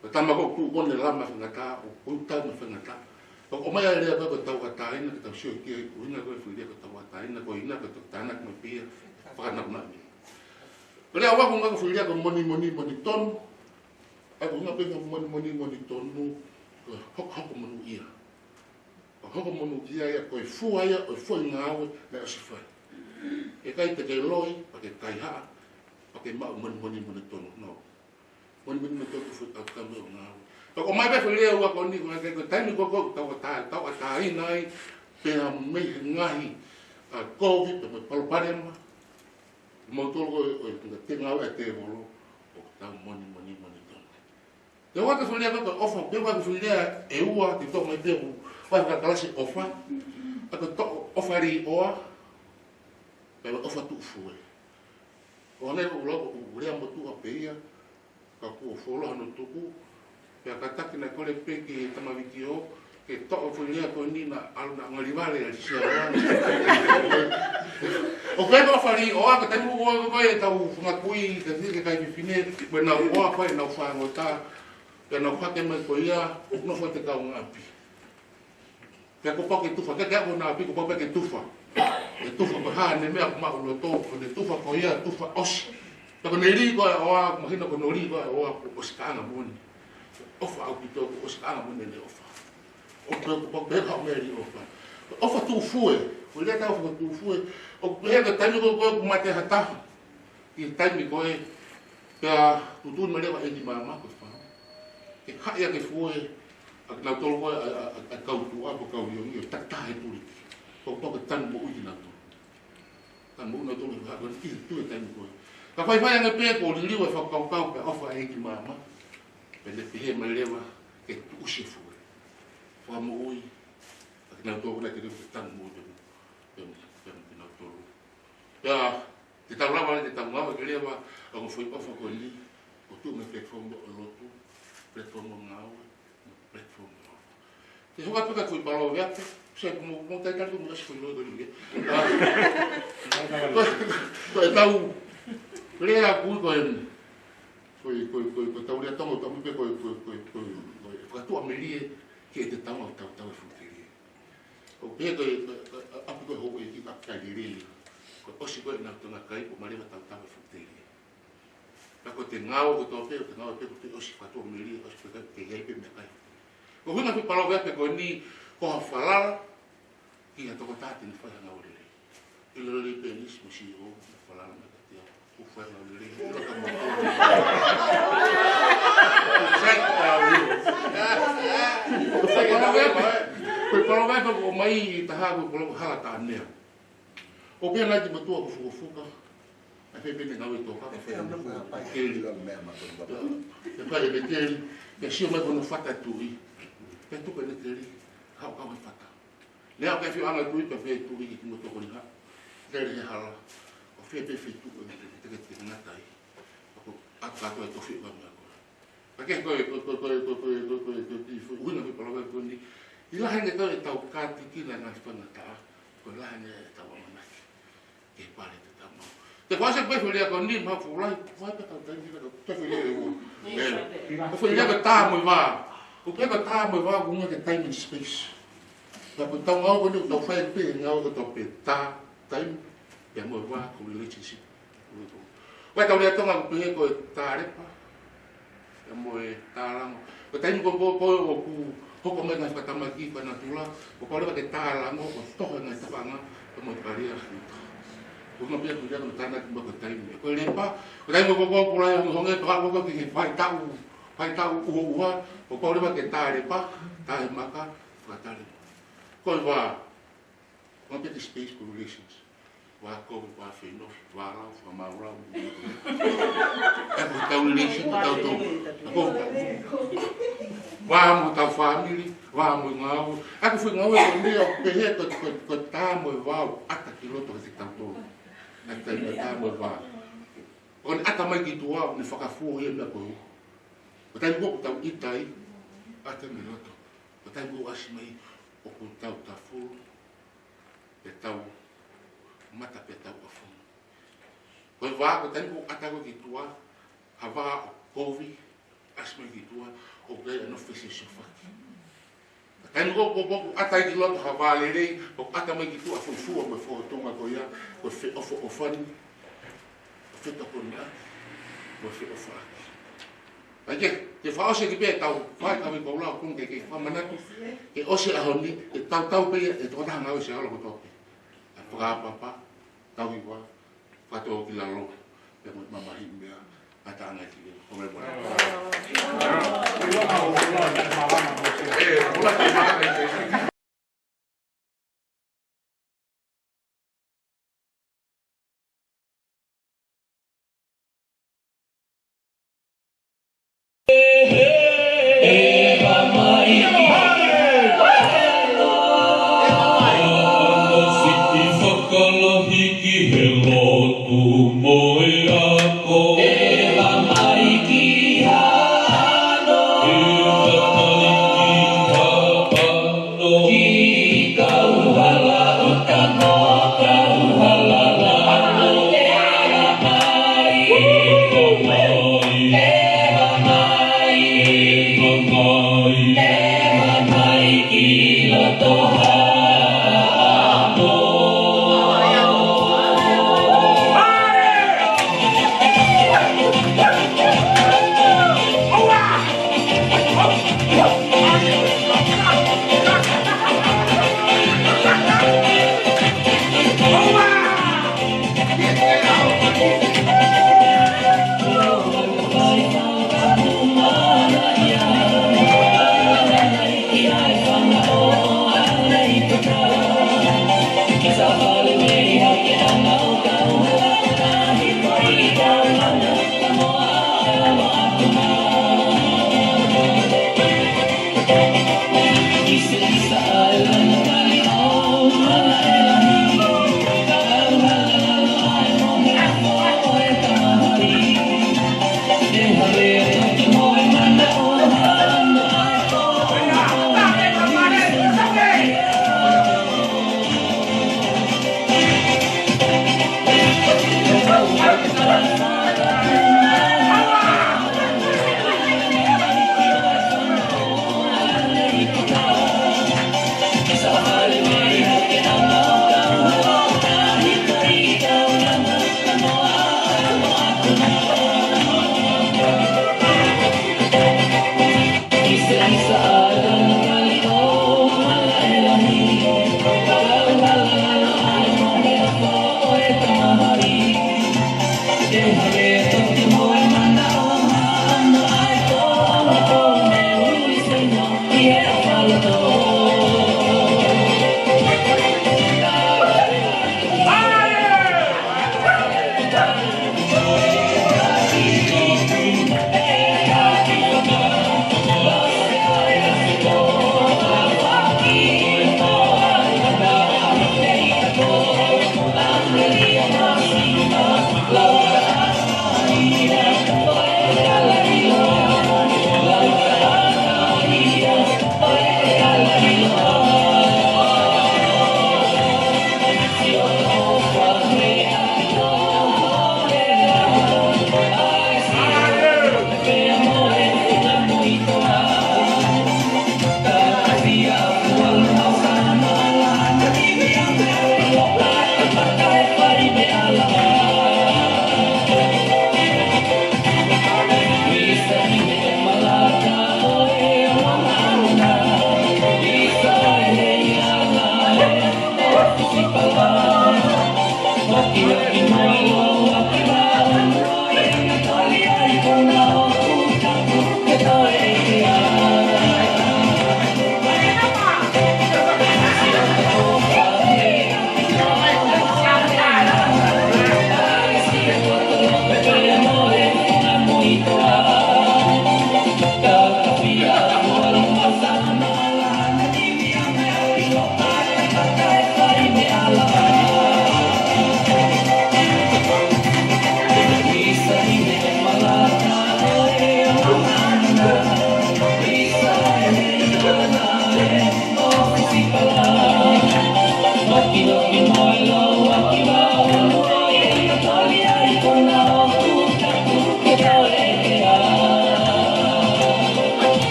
Ko e tama ko ē ʻoku tuʻu ko ē ʻene lama faingataʻa, ʻoku tau mo e faingataʻa. Pea ko e meʻa ia e lea ko ē ko e tauʻatāina, ke tau sio ki ai, ko e ʻuhinga ko ē e foʻi lea ko e tauʻatāina, ko e ʻuhinga ko e tau tānaki mai pē ia, fakanakunaku mai. Ko e lea ua ko e ʻuhinga ko e foʻi lea ko e moni, moni, moni tonu. ʻA ia ko e ʻuhinga pē ia ko e moni, moni, moni tonu, ko e hokohoko monūʻia. Ko e hokohoko monūʻia ia, ko e fua ia ʻo e foʻi ngāue naʻe ʻosi fai. ʻIkai te ke loi, pea ke kaihaʻa, pea ke maʻu moni, moni, moni tonu. No. Moni, moni, moni tonu ko e foʻi ʻaukame ʻo e ngāue. Pea ko e ʻomai pē foʻi lea ua ko eni, ko e, ko e taimi ko ē ʻoku tau ʻatā, tauʻatāina ai, pea mei he ngaahi, ʻa, kovi, pea mo e palopalema. Mo e tolu ko ē, ʻo e, ko e ngāue ʻa e tēvolo, ʻoku tau moni, moni, moni tonu. Pea ʻoku ʻi ai e foʻi lea ko e ʻofa, pea ʻoku ʻi ai e foʻi lea ʻe ua, te u toʻo mai pē ʻoku, ʻoku ʻi ai e kalasi ʻofa. ʻA ia ko e toʻo, ʻofa līʻoa, pea mo e ʻofa tuʻufue. ʻO hangē ko e lau ko ē, lea motuʻa pē ia, ka kuo fuoloa hono tuku, pea kātaki naʻe kole pē ki he tama vitiō, ke toʻo e foʻi lea ko eni naʻa ʻalu naʻa ngali vale ʻa e sia wana. ʻOku ʻi ai e ʻofa līʻoa, ko e taimi ʻoku ʻi ai ʻetau fanga kui, kakai fefine, mo ʻenau ʻofa, ʻenau fāngota, pea nau hake mai ko ia, ʻoku nofo ʻi he kaungāʻapi. Pea kuo pau ke tufa, ke ke ako na pi, kuo pau pē ke tufa. Ke tufa ko e hā ʻene meʻa ʻoku maʻu loto, ko ʻene tufa ko ia, tufa ʻosi. Pea ko ʻene lī ko ē ʻoa, mahino ko hono lī ko ē ʻoa, kuo ʻosi kāinga moʻoni. ʻOfa ʻaupito, kuo ʻosi kāinga moʻoni ʻene ʻofa. ʻO pē kuo pau pē ha meʻa lī ʻofa. ʻOfa tuʻufue, ko e lea ʻa e ʻofa tuʻufue, ʻoku pehē ko e taimi ko ē ʻoku mate ha taha. ʻI he taimi ko ē, pea tuʻutuʻuni mai leva ʻe he ʻeiki māmā ko e fānau. Ke haʻi ʻaki e fue, ʻa kinautolu ko ē, ʻa, ʻa, ʻa, ʻa e kau tuʻa, ko e kau liongi, ʻo takitaha he tuliki. Kuo pau ke tanu moʻui kinautolu. Tanu moʻui kinautolu, he haʻu ʻi he tui e taimi ko ē. Ka faifai ange pē kuo liliu e fakakaukau pea ʻofa e ʻeiki māmā. Pea ne pehē mai leva, ke tuʻusi e fue. Fakamoʻui, ʻa kinautolu ko ē naʻe liliu ke tanu moʻui pē mo, pē mo, pē mo kinautolu. Pea, te tau lava, te tau ngāue ke leva, ʻa e foʻi ʻofa ko eni, ʻo tuʻu mei he platform ʻo e lotu, platform ʻo e ngāue, platform ʻo e ʻofa. Te u hoko atu ki he foʻi paloveape, se mo, mo tai tali mo ʻasi foʻi loi ko eni, ē. Ko, ko ʻetau lea ko ē ko eni. Ko e, ko e, ko e, ko ʻetau lea Tonga, tau pehē ko e, ko e, ko e, ko e, ko e, ko e fakatuʻamelie, ke te tau, tau, tau e futelie. ʻO pehē ko e, ko e, ko e, ʻapi ko e houʻeiki ʻapi kai lelei. Ko e ʻosi ko ē ʻenau tōnga kai, kuo malava tau tau e futelie. Ka ko e te ngāue ko ē tau pehē, ko e te ngāue pē ko e te ʻosi fakatuʻamelie, ʻosi pē kai, ke ʻi ai pē meʻakai. Ko e ʻuhinga e foʻi paloveape ko eni, ko ha falala ki ha tokotaha te ne fai ha ngāue lelei. ʻIlo lelei pē ʻe he C E O, falala mai kiate au. Ko e fai ngāue lelei, ʻilo ka mo. Sai, ka ʻilo. Ko e paloveape, ko e paloveape ʻoku ʻomai ʻi he taha ko e paloveape hala tānea. ʻO pehē ʻe he ʻeiki motuʻa ko Fukofuka, ʻa e fēfē ʻene ngāue tō ka, ʻa e fēfē ʻene ngāue tō keli. ʻE fai ʻene keli, pea sio mai ko hono fata e tuʻi. Pea tuku ʻene keli, haʻu kau he fata. Lea ʻo ke fio anga e tuʻi, pea fē tuʻi ki mo tokoni ha. Keli he hala, ʻo fē pē feituʻu ʻe te, te, te, te ngata ai. ʻOku ʻatu kātoa e tofiʻa ʻo e meʻa ko ē. Ka ke ko e, ko e, ko e, ʻuhinga e foʻi paloveape ko eni. ʻI he lahi ange ʻetau kātekina e ngaahi faingataʻa, ko e lahi ange ʻetau ʻamanaki. Ke pale te tau maʻu. Te u ʻosi pē foʻi lea ko eni, ma fulai, fai pē kau taimi ka, te foʻi lea ʻe ua. ʻE, ko e foʻi lea ko e tā mo e vā. ʻOku pehē ko e tā mo e vā, ko e ʻuhinga ki he time and space. Ka ko ʻetau ngāue ko eni, ʻoku tau fai pē, ngāue ko ʻetau pehē tā, time, pea mo e vā, ko e relationship. Ko ʻetau lea Tonga ʻoku pehē ko e tālepa, pea mo e tālango. Ko e taimi ko ē ko ē ʻoku hoko mai e ngaahi fakatamaki ko ē ʻa natula, kuo pau leva ke tālango, ʻo toho e ngaahi tafaʻanga, pea mo e kalia ʻa e uta. Ko e ʻuhinga pē ia ʻoku lea ʻo tānaki mai ko e taimi. Ko e lepa, ko e taimi ko ē ʻoku lahi e hongehonge, pea ko ē ki he faʻahitaʻu, faʻahitaʻu ʻuhoʻuha, kuo pau leva ke tālepa, tā he maka, fakatale. Ko e vā, ʻuhinga pē ki he space, ko e relations. Vā kovi, vā feinofo, vā lau, vā mau lau. ʻA ia ko e tau lelei siʻi ko tautolu. ʻA ia ko e vā mo hotau fāmili, vā mo e ngāue. ʻA ia ko e foʻi ngāue ko eni ʻoku pehē ko, ko, ko e tā mo e vā ʻoku ʻata ki loto kiate kitautolu. ʻA ia ko e tā mo e vā. ʻOku ne ʻata mai ki tuʻa, ʻoku ne fakafuo ia meʻa ko ē. Ko e taimi ko ē ʻoku tau ʻita ai, ʻata mei loto. Ko e taimi ko ē ʻoku ʻasi mai, ʻoku tau tafulu, ʻetau mata pea tau ʻafungi. Ko e vā, ko e taimi ko ē ʻoku ʻata ko ē ki tuʻa, ha vā ʻoku kovi, ʻasi mai ki tuʻa, ʻoku ʻikai ke nofo fesiosiofaki. Taimi ko ē ʻoku, ʻoku, ʻoku ʻata ai ki loto ha vā lelei, ʻoku ʻata mai ki tuʻa, fuofua mo e fōtunga ko ia, ko e feʻofoʻofani, ko e fetokoniʻaki, ko e feʻofaʻaki. ʻA ia ke, ke fakaʻosi ʻaki pē ʻetau faikavei ko lau kung ke, ke fakamanatu, ke ʻosi ʻaho ni, ke tautau pē ia ʻe he tokotaha ngāue ʻo e Siasi kotoa pē. ʻA e fakaʻapaʻapa, tauhi vā, fakatōkilalo, pea mo e mamahiʻi meʻa, ngataʻanga ki he, ko e meʻa.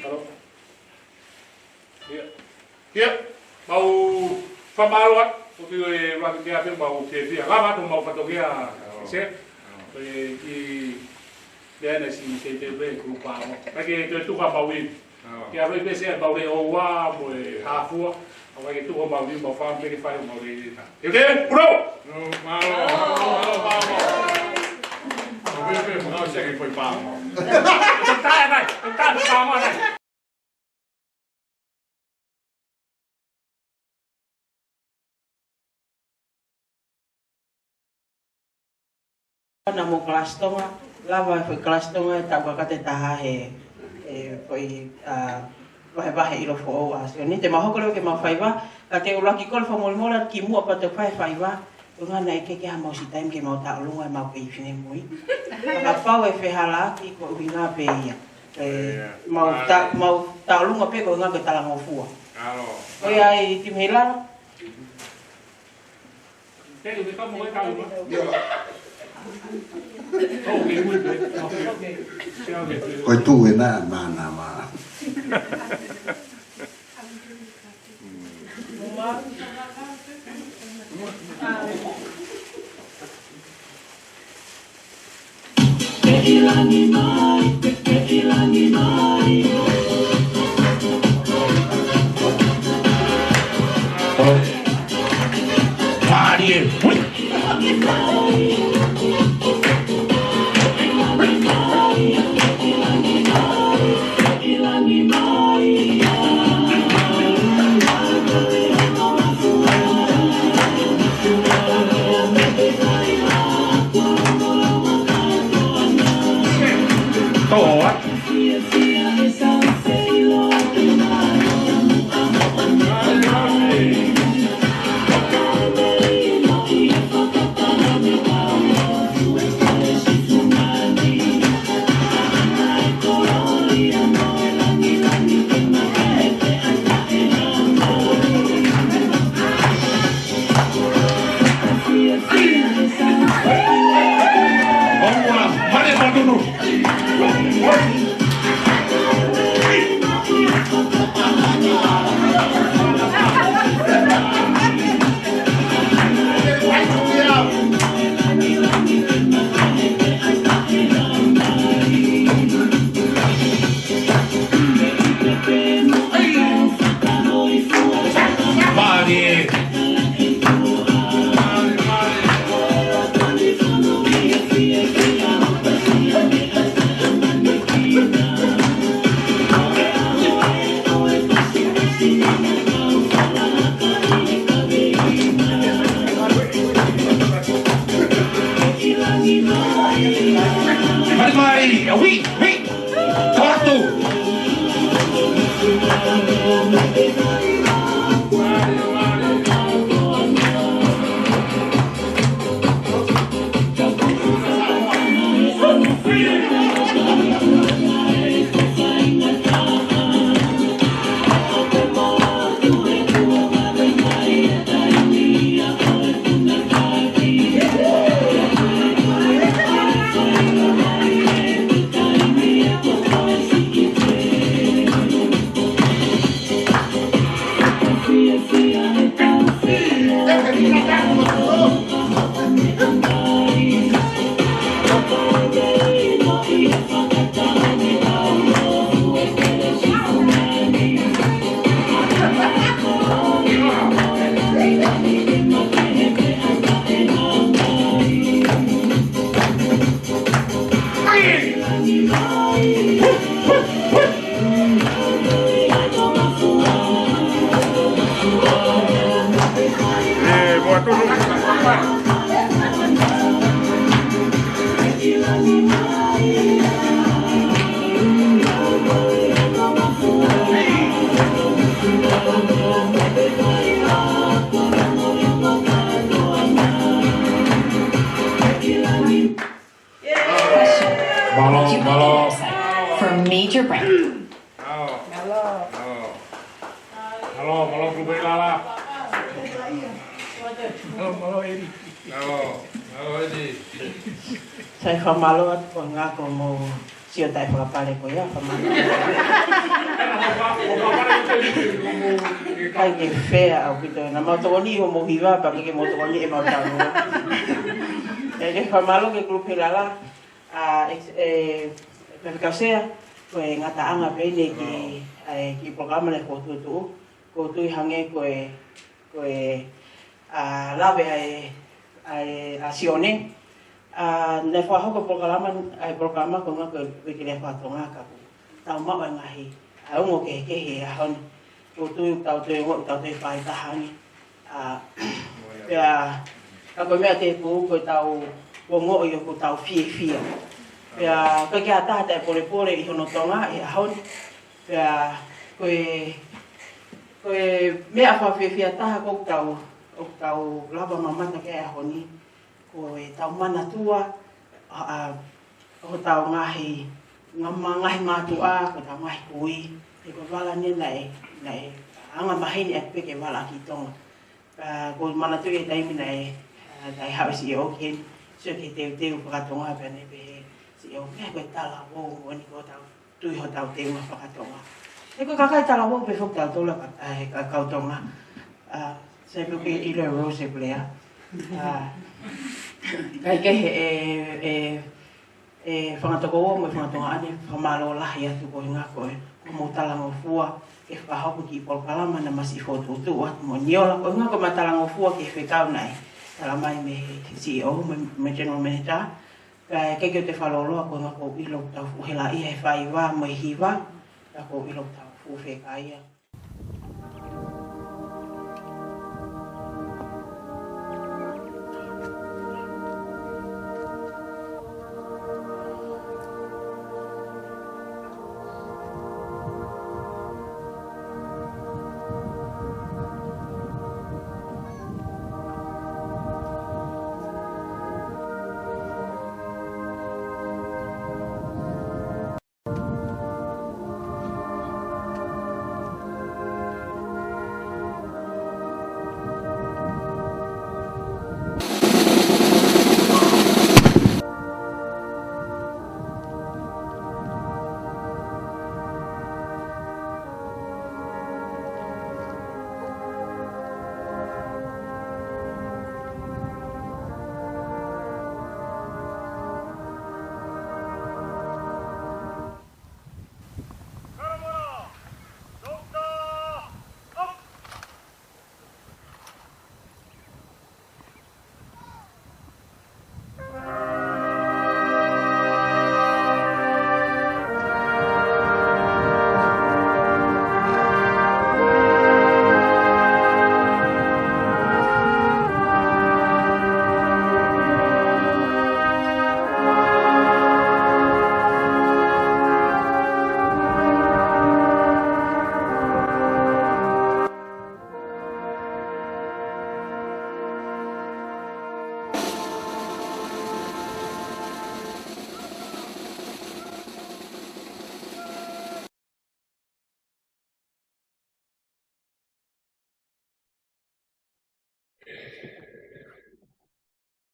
Halo. Ia. Ia. Mau fakamālō atu, ʻoku ʻi ai e ʻuluaki meʻa pē mau ke pia. Lava atu mau fatongia, se. Ko e kiʻi meʻa naʻe siʻi ke te pē kupa mo. Ka ke te tuka mau i. Ke ʻave pē se mau le o ua mo e hafua. ʻAve ke tuka mau i mau fanga pē ke fai mau le na. Ke ke, puro! Mālō, mālō, mālō. Ko e pē, pē, mau se ke fai pā mo. Tae mai, tae pā mo nai. Ana mo Kalasi Tonga, lava e foʻi Kalasi Tonga e taʻu kakata ʻe taha he, e, foʻi, a, vahevahe ʻilo foʻou ʻa Sione. Te mau hoko leva ke mau faiva, ka te u ʻuluaki kole fakamolemole ki muʻa pea te u fai e faiva, ko e ʻuhinga naʻe ʻikai ke ʻi ai hamau siʻi taimi ke mau tauʻolunga ʻemau kiʻi finemui. Kapau ʻe fehālaaki ko e ʻuhinga pē ia. E, ia. Mau ta-, mau tauʻolunga pē ko e ʻuhinga ko e talangofua. Alo. Ko ia ai Timi Heilala. Ko e tuʻu ena, mana, mana. Mai, mai, ui, ui. Kotu. Mālō, mālō. For major break. Mālō. Mālō. Mālō, mālō, Kupe Lala. Mālō, mālō, Edi. Mālō, mālō, Edi. Sai fakamālō atu ko e ngako mo sio taʻe fakapale ko ia, fakamālō. ʻIkai ke fair ʻaupito, naʻa mau tokoni ʻi hoʻomou hiva, pea ʻikai ke mou tokoni ʻemau talanoa. ʻE, ke fakamālō ki he kulupu Helala, ʻa, ʻe, ʻe, Pepekasea, ko e ngataʻanga pē eni ki, ʻa e, ki he polokalama naʻe fokotuʻutuʻu, ʻoku ou tui hangē ko e, ko e, ʻa, lave ʻa e, ʻa e, ʻa Sione, ʻa, naʻe fakahoko polokalama, ʻa e polokalama ko e ngaahi ko e Uike Lea Faka-Tonga ka ʻoku tau maʻu e ngaahi, ʻa, ongo kehekehe he ʻaho ni. ʻOku ou tui tau toe ongoʻi, tau toe fai taha ange. ʻA, pea, ka ko e meʻa tēpū ko ʻetau ongoʻi ʻoku tau fiefia. Pea, ʻikai ke ʻi ai ha taha taʻepolepole ʻi hono Tonga he ʻaho ni. Pea, ko e, ko e meʻa fakafiefia taha ʻoku tau, ʻoku tau lava mamata ki ai he ʻaho ni. Ko ʻetau manatua, ʻa, ʻa, ʻo hotau ngaahi, ngā ma-, ngaahi mātuʻa, ko ʻetau ngaahi kui, he ko e vala ni naʻe, naʻe anga maheni ʻaki pē ke vala ʻaki Tonga. ʻA, ʻoku ou manatuʻi e taimi naʻe, ʻa, naʻe haʻu e C E O ki heni, sio ki he teuteu faka-Tonga pea ne pehē, C E O, meʻa ko e talavou, ʻeni ko hotau tui hotau teunga faka-Tonga. He ko e kakai talavou pē foki tautolu ʻa, ʻa, he ka-, kau Tonga. ʻA, sai pē ke ʻilo e rules ʻe Pelea. ʻA, kae kehe ʻe, ʻe, ʻe Fanga Tokoua mo e Fanga Tonga ʻAne, fakamālō lahi atu ko e ngaahi ko e, ko hoʻomou talangofua, ke fakahoko e kiʻi polokalama naʻa masiʻi fokotuʻutuʻu atu mo Niola, ko e ngaahi ko e ma talangofua ki he fekau naʻe, talamai mei he C E O, mo e, mo e General Manager, Pea ʻikai ke u toe fakalōloa ko e ngaahi ʻoku ou ʻilo ʻoku tau fuʻu helaʻia he faiva mo e hiva, pea ʻoku ou ʻilo ʻoku tau fuʻu fekaia.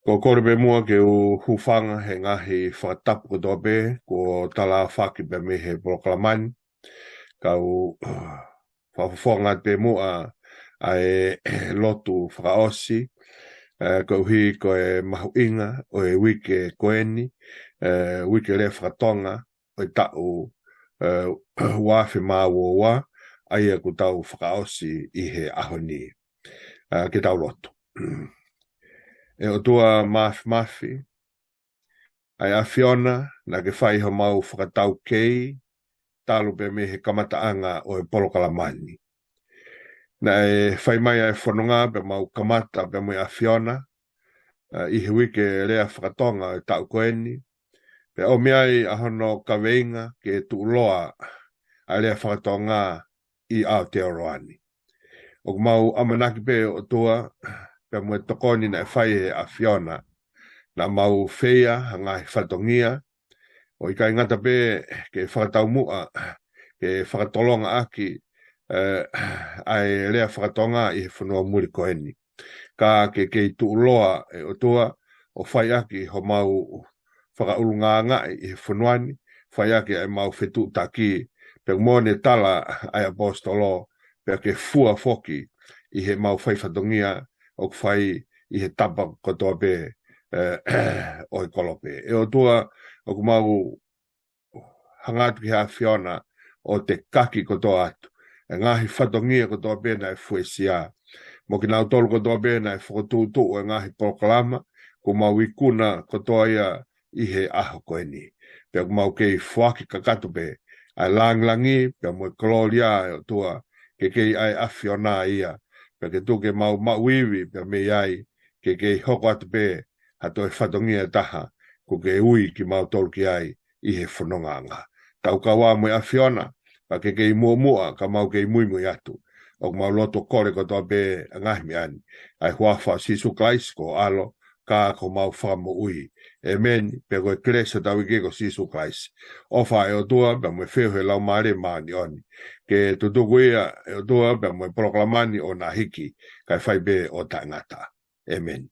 Ko e kole pē muʻa ke u hūfanga he ngaahi fakatapu kotoa pē kuo tala ʻaki pē mei he polokalama ni. Kau fakafofonga pē muʻa ʻa e lotu fakaʻosi, ē, koeʻuhi ko e mahuʻinga ʻo e uike ko eni, ē, Uike Lea Faka-Tonga ʻo e taʻu, ē, ua afe mā ua ua, ʻa ia kuo tau fakaʻosi ʻi he ʻaho ni. Ā, ke tau lotu. ʻE ʻOtua Māfimafi, ʻa e ʻAfiona, naʻa ke fai homau fakataukei, talu pē mei he kamataʻanga ʻo e polokalama ni. Naʻe fai mai ʻa e fononga pea mau kamata pea mo e ʻAfiona, ā, ʻi he Uike Lea Faka-Tonga ʻo e taʻu ko eni, pea ʻomi ai ʻa hono kaveinga ke tuʻuloa ʻa e lea faka-Tonga ʻi Aotearoa ni. ʻOku mau ʻamanaki pē ʻOtua, pea mo e tokoni naʻe fai ʻe he ʻAfiona, naʻa mau feia ha ngaahi fatongia, ʻo ʻikai ngata pē ke fakataumuʻa, ke fakatolonga ʻaki, ē, ʻa e lea faka-Tonga ʻi he fonua muli ko eni. Ka ke kei tuʻuloa ʻe ʻOtua, ʻo fai ʻaki homau fakaʻulungaangaʻi ʻi he fonua ni, fai ʻaki ʻa ʻemau fetuʻutaki, pea mo ʻene tala ʻa e ʻaposetolo, pea ke fua foki ʻi he mau fai fatongia ʻoku fai ʻi he tapa kotoa pē, eh, ʻo e kolope. ʻE ʻOtua, ʻoku mau hanga atu ki he ʻAfiona ʻo tekaki kotoa atu e ngaahi fatongia kotoa pē naʻe fuesia, mo kinautolu kotoa pē naʻe fokotuʻutuʻu e ngaahi polokalama, kuo mau ikuna kotoa ia ʻi he ʻaho ko eni. Pea kuo mau kei foaki kakato pē ʻa e langilangi, pea mo e kolōlia, ʻe ʻOtua, ke kei ʻa e ʻAfiona ia, pea ke tuku ke mau maʻu ivi, pea mei ai, ke kei hoko atu pē ha toe fatongia ʻe taha, kuo ke ui kimautolu ki ai ʻi he fonongaʻanga. Tau kau ā mo e ʻAfiona, pea ke kei muʻomuʻa ka mau kei muimui atu. ʻOku mau loto kole kotoa pē ʻa e ngaahi meʻa ni ʻi he huafa ʻo Sīsū Kalaisi ko ho ʻAlo, ka ko homau Fakamoʻui. ʻĒmeni. Pea ko e kelesi ʻa hotau ʻEiki ko Sīsū Kalaisi, ʻofa ʻa e ʻOtua, pea mo e feohi ʻa e Laumālie Māʻoniʻoni, ke tutuku ia, ʻe ʻOtua, pea mo e polokalama ni ʻo na hiki, kae fai pē ʻo taʻengata. ʻĒmeni.